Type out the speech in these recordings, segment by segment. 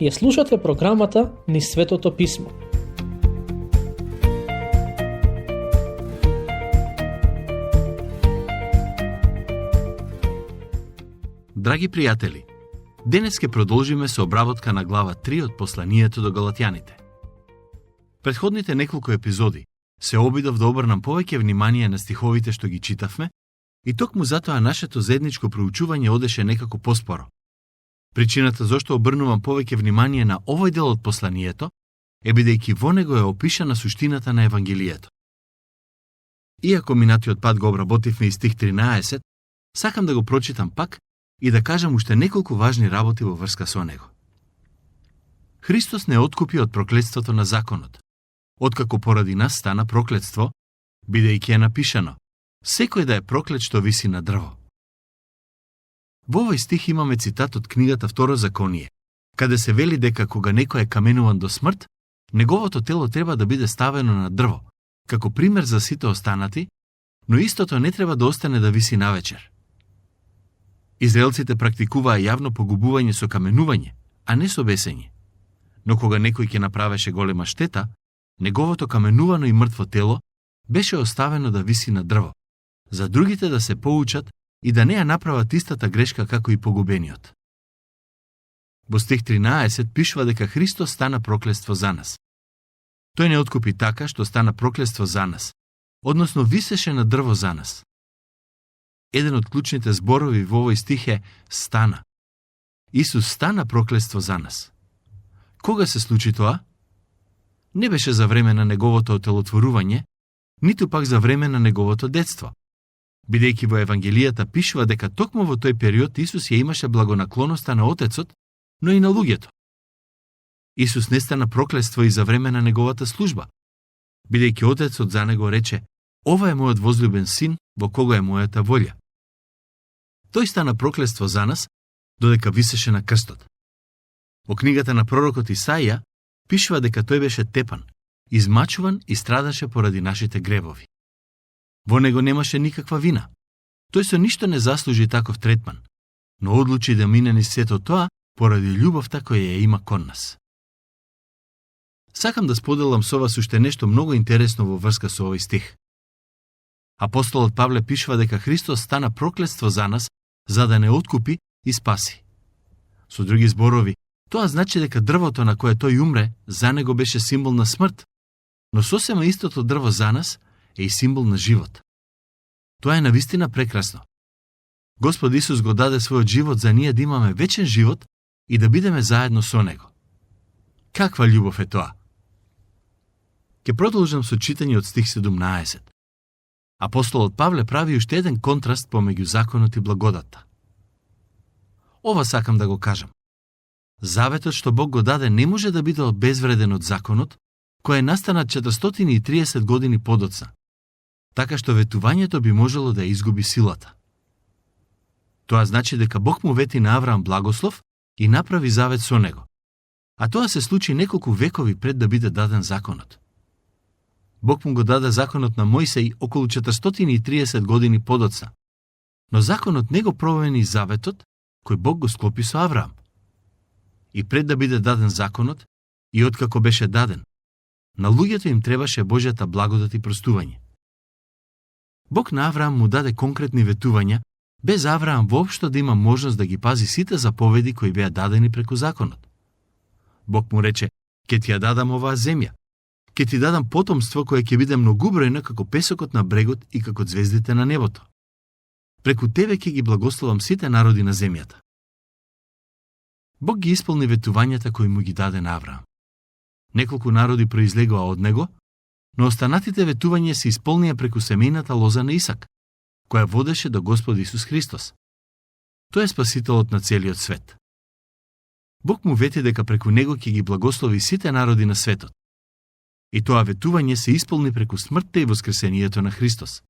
Ја слушате програмата Низ Светото Писмо. Драги пријатели, денес ќе продолжиме со обработка на глава 3 од посланието до галатјаните. Претходните неколку епизоди се обидов да обрнам повеќе внимание на стиховите што ги читавме и токму затоа нашето заедничко проучување одеше некако поспоро. Причината зашто обрнувам повеќе внимание на овој дел од посланието е бидејќи во него е опишана суштината на Евангелието. Иако минатиот пат го обработивме и стих 13, сакам да го прочитам пак и да кажам уште неколку важни работи во врска со него. Христос не откупи од проклетството на законот, откако поради нас стана проклетство, бидејќи е напишано: секој да е проклет што виси на дрво. Во овој стих имаме цитат од книгата Второзаконие, каде се вели дека кога некој е каменуван до смрт, неговото тело треба да биде ставено на дрво, како пример за сите останати, но истото не треба да остане да виси навечер. Израелците практикуваа јавно погубување со каменување, а не со бесење. Но кога некој ќе направеше голема штета, неговото каменувано и мртво тело беше оставено да виси на дрво, за другите да се поучат и да не ја направат истата грешка како и погубениот. Во стих 13 пишува дека Христос стана проклетство за нас. Тој не откупи така што стана проклетство за нас, односно висеше на дрво за нас. Еден од клучните зборови во овој стих е стана. Исус стана проклетство за нас. Кога се случи тоа? Не беше за време на неговото отелотворување, ниту пак за време на неговото детство. Бидејќи во Евангелијата пишува дека токму во тој период Исус ја имаше благонаклоноста на Отецот, но и на луѓето. Исус не стана проклетство и за време на неговата служба, бидејќи Отецот за него рече: ова е мојот возлюбен син, во кого е мојата волја. Тој стана проклетство за нас, додека висеше на крстот. Во книгата на пророкот Исаија пишува дека тој беше тепан, измачуван и страдаше поради нашите гревови. Во него немаше никаква вина. Тој со ништо не заслужи таков третман, но одлучи да мине низ сето тоа поради љубовта која ја има кон нас. Сакам да споделам со вас уште нешто многу интересно во врска со овој стих. Апостолот Павле пишува дека Христос стана проклетство за нас, за да не откупи и спаси. Со други зборови, тоа значи дека дрвото на кое тој умре за него беше символ на смрт, но сосема истото дрво за нас е и символ на живот. Тоа е навистина прекрасно. Господ Исус го даде својот живот за ние да имаме вечен живот и да бидеме заедно со него. Каква љубов е тоа? Ке продолжам со читање од стих 17. Апостолот Павле прави уште еден контраст помеѓу законот и благодата. Ова сакам да го кажам. Заветот што Бог го даде не може да биде обезвреден од законот, кој е настанат 430 години подоцна, така што ветувањето би можело да изгуби силата. Тоа значи дека Бог му вети на Авраам благослов и направи завет со него, а тоа се случи неколку векови пред да биде даден законот. Бог му го даде законот на Мојсеј околу 430 години подоцна, но законот не го промени заветот кој Бог го склопи со Авраам. И пред да биде даден законот, и откако беше даден, на луѓето им требаше Божјата благодат и простување. Бог на Авраам му даде конкретни ветувања, без Авраам воопшто да има можност да ги пази сите заповеди кои беа дадени преку законот. Бог му рече: ќе ти ја дадам оваа земја, ќе ти дадам потомство кое ќе биде многубројно како песокот на брегот и како ѕвездите на небото. Преку тебе ќе ги благословам сите народи на земјата. Бог ги исполни ветувањата кои му ги даде на Авраам. Неколку народи произлегоа од него, но останатите ветувања се исполнија преку семејната лоза на Исак, која водеше до Господ Исус Христос. Тој е спасителот на целиот свет. Бог му вети дека преку него ќе ги благослови сите народи на светот. И тоа ветување се исполни преку смртта и воскресението на Христос.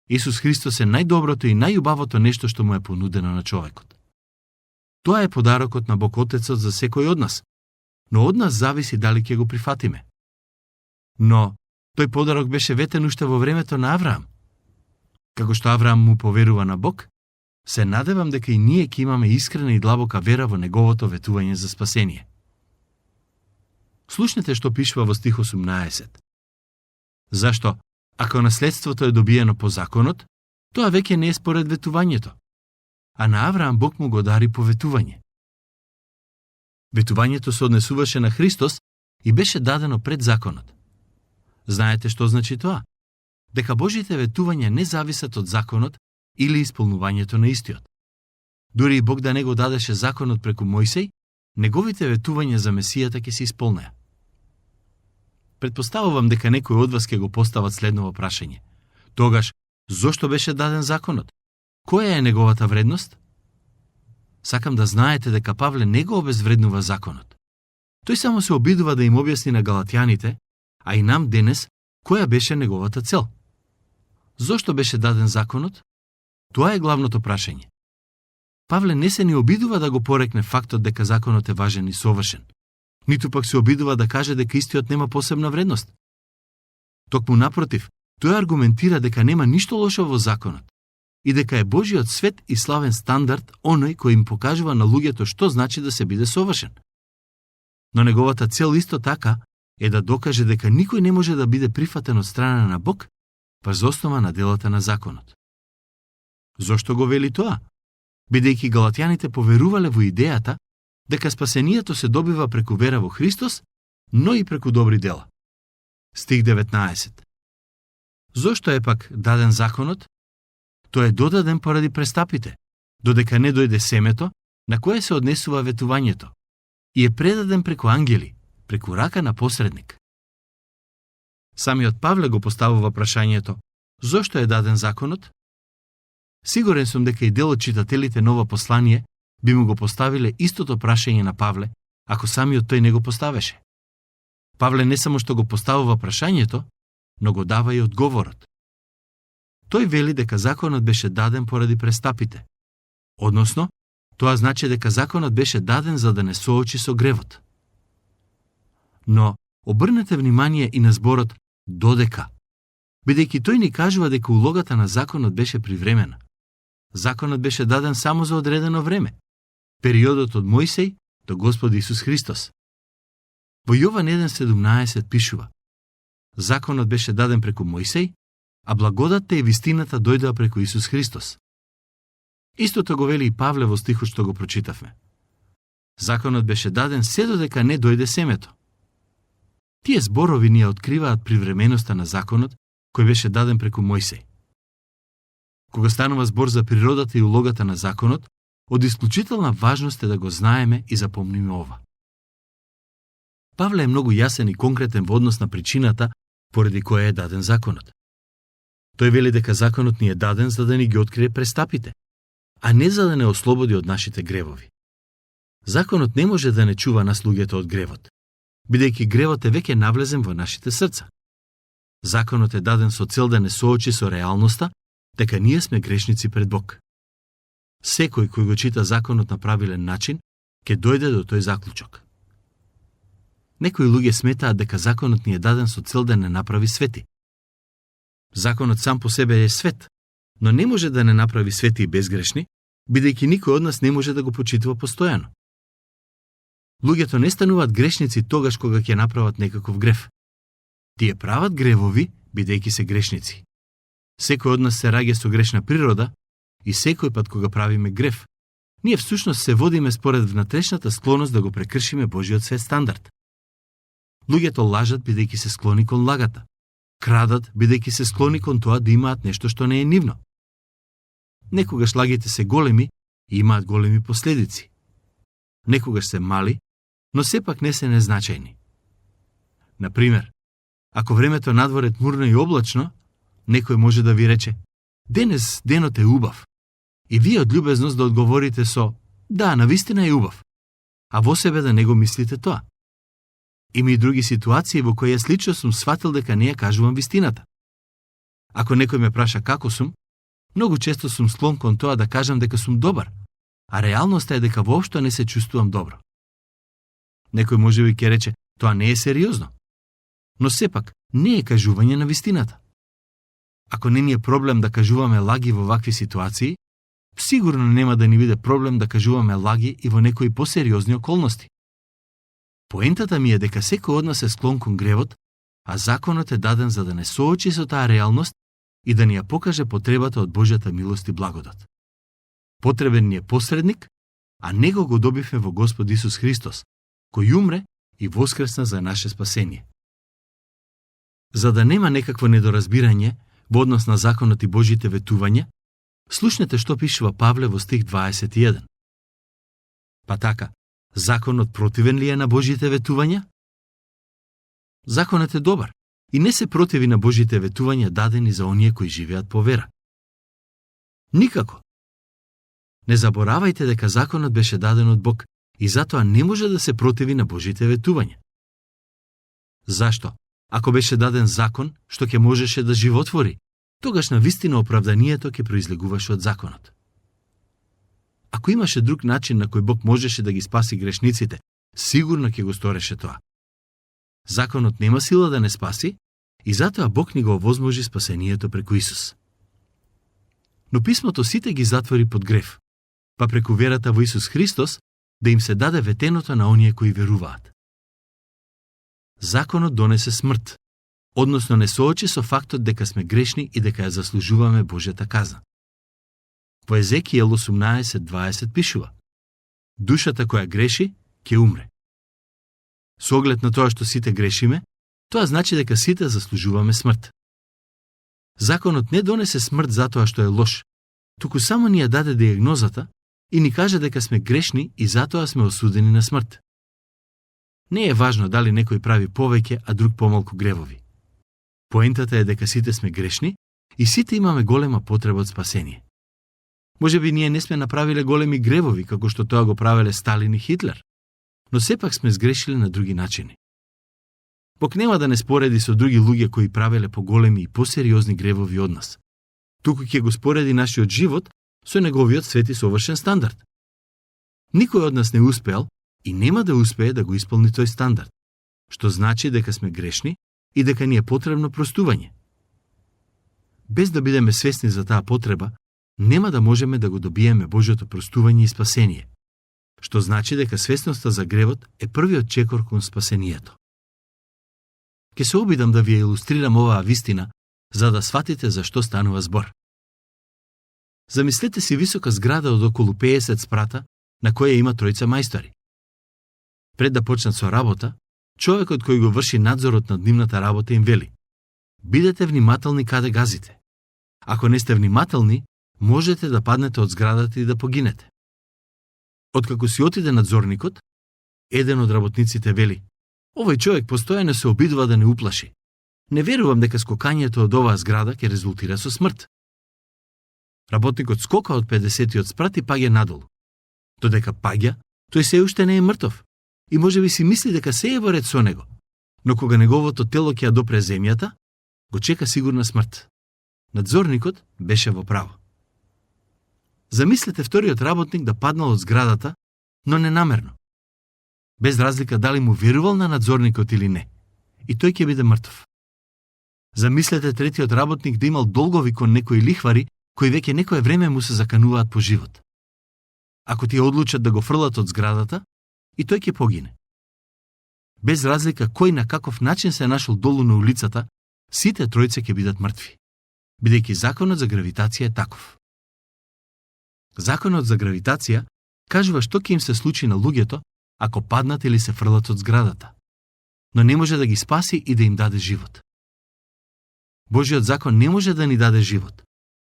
Исус Христос е најдоброто и најубавото нешто што му е понудено на човекот. Тоа е подарокот на Бог Отецот за секој од нас, но од нас зависи дали ќе го прифатиме. Но тој подарок беше ветен уште во времето на Авраам. Како што Авраам му поверува на Бог, Се надевам дека и ние ќе имаме искрена и длабока вера во неговото ветување за спасение. Слушнете што пишува во стих 18. Зашто, ако наследството е добиено по законот, тоа веќе не е според ветувањето, а на Авраам Бог му го дари по ветување. Ветувањето се однесуваше на Христос и беше дадено пред законот. Знаете што значи тоа? Дека Божите ветувања не зависат од законот или исполнувањето на истиот. Дури и Бог да не го дадеше законот преку Мојсей, неговите ветувања за Месијата ќе се исполнеа. Предпоставувам дека некој од вас ќе го постават следново прашање. Тогаш, зошто беше даден законот? Која е неговата вредност? Сакам да знаете дека Павле не го обезвреднува законот. Тој само се обидува да им објасни на галатјаните, а и нам денес, која беше неговата цел. Зошто беше даден законот? Тоа е главното прашање. Павле не се ни обидува да го порекне фактот дека законот е важен и совршен, ниту пак се обидува да каже дека истиот нема посебна вредност. Токму напротив, тој аргументира дека нема ништо лошо во законот и дека е Божиот свет и славен стандард оној кој им покажува на луѓето што значи да се биде совршен. Но неговата цел исто така е да докаже дека никој не може да биде прифатен од страна на Бог врз основа на делата на законот. Зошто го вели тоа? Бидејќи галатјаните поверувале во идејата дека спасението се добива преку вера во Христос, но и преку добри дела. Стих 19. Зошто е пак даден законот? Тој е додаден поради престапите, додека не дојде семето, на кое се однесува ветувањето, и е предаден преку ангели, преку рака на посредник. Самиот Павле го поставува прашањето: зошто е даден законот? Сигурен сум дека и дел од читателите на ова послание би му го поставиле истото прашање на Павле, ако самиот тој не го поставеше. Павле не само што го поставува прашањето, но го дава и одговорот. Тој вели дека законот беше даден поради престапите. Односно, тоа значи дека законот беше даден за да не соочи со гревот. Но обрнете внимание и на зборот додека, бидејќи тој ни кажува дека улогата на законот беше привремена. Законот беше даден само за одредено време, периодот од Мојсей до Господ Исус Христос. Во Јован 1:17 пишува: законот беше даден преку Мојсей, а благодатта и вистината дојдоа преку Исус Христос. Истото го вели и Павле во стихот што го прочитавме. Законот беше даден се додека не дојде семето. Тие зборови ни откриваат привременоста на законот кој беше даден преку Мојсей. Кога станува збор за природата и улогата на законот, од исклучителна важност е да го знаеме и запомниме ова. Павле е многу јасен и конкретен во однос на причината поради која е даден законот. Тој вели дека законот ни е даден за да ни ги открие престапите, а не за да не ослободи од нашите гревови. Законот не може да не чува нас луѓето од гревот, бидејќи гревот е веќе навлезен во нашите срца. Законот е даден со цел да не соочи со реалноста дека ние сме грешници пред Бог. Секој кој го чита законот на правилен начин, ќе дојде до тој заклучок. Некои луѓе сметаат дека законот ни е даден со цел да не направи свети. Законот сам по себе е свет, но не може да не направи свети и безгрешни, бидејќи никој од нас не може да го почитува постојано. Луѓето не стануваат грешници тогаш кога ќе направат некаков грев. Тие прават гревови, бидејќи се грешници. Секој од нас се раѓа со грешна природа и секој пат кога правиме грев, ние всушност се водиме според внатрешната склоност да го прекршиме Божиот свет стандард. Луѓето лажат бидејќи се склони кон лагата. Крадат бидејќи се склони кон тоа да имаат нешто што не е нивно. Некогаш лагите се големи и имаат големи последици. Некогаш се мали, но сепак не се незначајни. Например, ако времето надвор е тмурно и облачно, некој може да ви рече: денес денот е убав. И вие од љубезност да одговорите со: да, навистина е убав. А во себе да не го мислите тоа. Има и други ситуации во кои јас лично сум сватил дека не ја кажувам вистината. Ако некој ме праша како сум, многу често сум склон кон тоа да кажам дека сум добар, а реалноста е дека воопшто не се чувствувам добро. Некој може би ќе рече: тоа не е сериозно. Но сепак, не е кажување на вистината. Ако не ни е проблем да кажуваме лаги во вакви ситуации, сигурно нема да ни биде проблем да кажуваме лаги и во некои посериозни околности. Поентата ми е дека секој од нас е склон кон гревот, а законот е даден за да не соочи со таа реалност и да ни ја покаже потребата од Божјата милост и благодат. Потребен ни е посредник, а него го добивме во Господ Исус Христос, кој умре и воскресна за наше спасение. За да нема некакво недоразбирање во однос на законот и Божите ветувања, слушнете што пишува Павле во стих 21. Па така, законот противен ли е на Божите ветувања? Законот е добар и не се противи на Божите ветувања дадени за оние кои живеат по вера. Никако. Не заборавајте дека законот беше даден од Бог и затоа не може да се противи на Божите ветувања. Зашто? Ако беше даден закон што ќе можеше да животвори, тогаш на вистина оправданието ќе произлегуваше од законот. Ако имаше друг начин на кој Бог можеше да ги спаси грешниците, сигурно ќе го стореше тоа. Законот нема сила да не спаси и затоа Бог ни го овозможи спасението преку Исус. Но писмото сите ги затвори под грев, па преку верата во Исус Христос да им се даде ветеното на оние кои веруваат. Законот донесе смрт, односно не соочи со фактот дека сме грешни и дека ја заслужуваме Божјата казна. Во Езекијел 18:20 пишува: Душата која греши, ќе умре. Со оглед на тоа што сите грешиме, тоа значи дека сите заслужуваме смрт. Законот не донесе смрт затоа што е лош, туку само ни ја даде диагнозата и ни каже дека сме грешни и затоа сме осудени на смрт. Не е важно дали некој прави повеќе, а друг помалку гревови. Поентата е дека сите сме грешни и сите имаме голема потреба од спасение. Можеби ние не сме направиле големи гревови, како што тоа го правеле Сталин и Хитлер, но сепак сме сгрешиле на други начини. Бог нема да не спореди со други луѓе кои правеле поголеми и посериозни гревови од нас. Туку ќе го спореди нашиот живот со неговиот свети совршен стандард. Никој од нас не успеал и нема да успее да го исполни тој стандард, што значи дека сме грешни и дека ни е потребно простување. Без да бидеме свесни за таа потреба, нема да можеме да го добиеме Божјото простување и спасение, што значи дека свесноста за гревот е првиот чекор кон спасението. Ке се обидам да ви илустрирам оваа вистина, за да сватите за што станува збор. Замислете си висока зграда од околу 50 спрата, на која има тројца мајстори. Пред да почнат со работа, човекот кој го врши надзорот над нивната работа им вели: бидете внимателни каде газите. Ако не сте внимателни, можете да паднете од зградата и да погинете. Откако си отиде надзорникот, еден од работниците вели: овој човек постојано се обидува да не уплаши. Не верувам дека скокањето од оваа зграда ќе резултира со смрт. Работникот скока од 50-тиот спрат и паѓа надолу. Додека паѓа, тој се уште не е мртов и можеби си мисли дека се е во ред со него, но кога неговото тело ќе ја допре земјата, го чека сигурна смрт. Надзорникот беше во право. Замислете вториот работник да паднал од зградата, но ненамерно. Без разлика дали му верувал на надзорникот или не, и тој ќе биде мртов. Замислете третиот работник да имал долгови кон некои лихвари, кои веќе некое време му се закануваат по живот. Ако тие одлучат да го фрлат од зградата, и тој ќе погине. Без разлика кој на каков начин се нашол долу на улицата, сите тројце ќе бидат мртви, бидејќи законот за гравитација е таков. Законот за гравитација кажува што ќе им се случи на луѓето ако паднат или се фрлат од зградата, но не може да ги спаси и да им даде живот. Божиот закон не може да ни даде живот,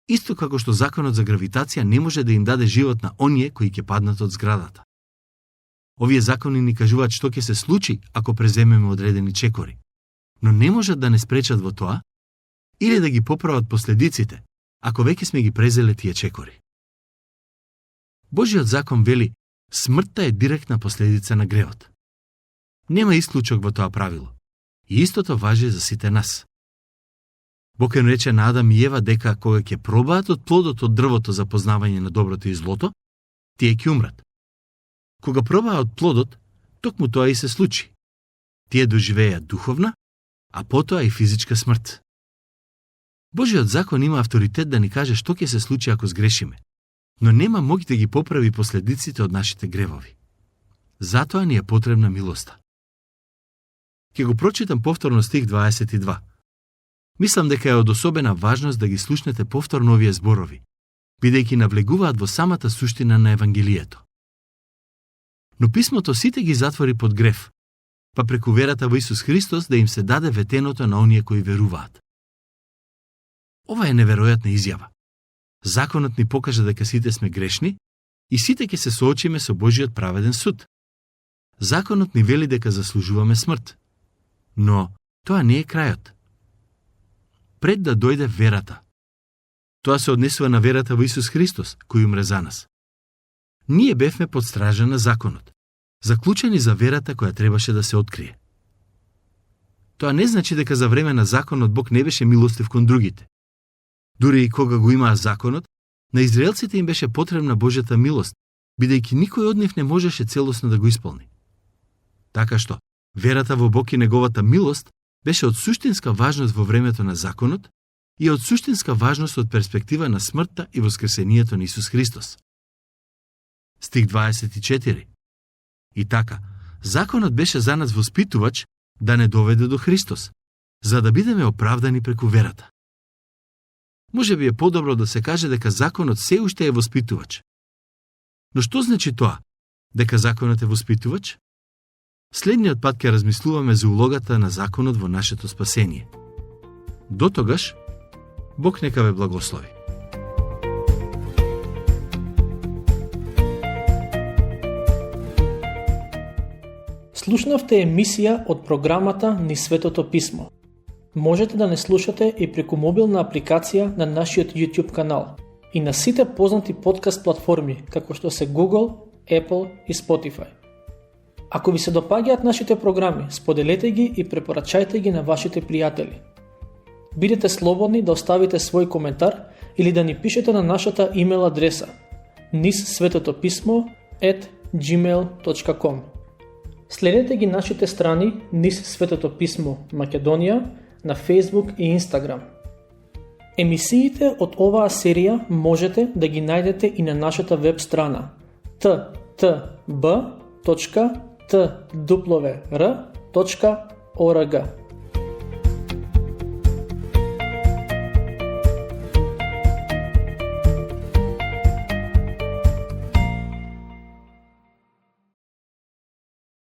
исто како што законот за гравитација не може да им даде живот на оние кои ќе паднат од зградата. Овие закони ни кажуваат што ќе се случи ако преземеме одредени чекори, но не можат да не спречат во тоа или да ги поправат последиците ако веќе сме ги презеле тие чекори. Божиот закон вели: смртта е директна последица на гревот. Нема исклучок во тоа правило. И истото важи за сите нас. Бог им рече на Адам и Ева дека кога ќе пробаат од плодот од дрвото за познавање на доброто и злото, тие ќе умрат. Кога пробаа од плодот, токму тоа и се случи. Тие доживеа духовна, а потоа и физичка смрт. Божиот закон има авторитет да ни каже што ќе се случи ако сгрешиме. но нема моќ да ги поправи последиците од нашите гревови. Затоа ни е потребна милоста. Ке го прочитам повторно стих 22. Мислам дека е од особена важност да ги слушнете повторно овие зборови, бидејќи навлегуваат во самата суштина на Евангелието. Но писмото сите ги затвори под грев, па преку верата во Исус Христос да им се даде ветеното на оние кои веруваат. Ова е неверојатна изјава. Законот ни покажа дека сите сме грешни и сите ќе се соочиме со Божиот праведен суд. Законот ни вели дека заслужуваме смрт. Но тоа не е крајот. Пред да дојде верата. Тоа се однесува на верата во Исус Христос, кој умре за нас. Ние бевме под стража на законот, заклучени за верата која требаше да се открие. Тоа не значи дека за време на законот Бог не беше милостив кон другите. Дури и кога го имаа законот, на израелците им беше потребна Божјата милост, бидејќи никој од нив не можеше целосно да го исполни. Така што, верата во Бог и неговата милост беше од суштинска важност во времето на законот и од суштинска важност од перспектива на смртта и воскресението на Исус Христос. Стих 24. И така, законот беше за нас воспитувач да не доведе до Христос, за да бидеме оправдани преку верата. Може би е подобро да се каже дека законот се уште е воспитувач. Но што значи тоа, дека законот е воспитувач? Следниот пат ќе размислуваме за улогата на законот во нашето спасение. До тогаш, Бог нека ве благослови. Слушнавте емисија од програмата Низ Светото Писмо. Можете да не слушате и преку мобилна апликација на нашиот YouTube канал и на сите познати подкаст платформи, како што се Google, Apple и Spotify. Ако ви се допаѓаат нашите програми, споделете ги и препорачајте ги на вашите пријатели. Бидете слободни да оставите свој коментар или да ни пишете на нашата имейл адреса nizsvetotopисmo@gmail.com. Следете ги нашите страни Низ Светото Писмо Македонија на Facebook и Instagram. Емисиите од оваа серија можете да ги најдете и на нашата веб страна ttb.twr.org.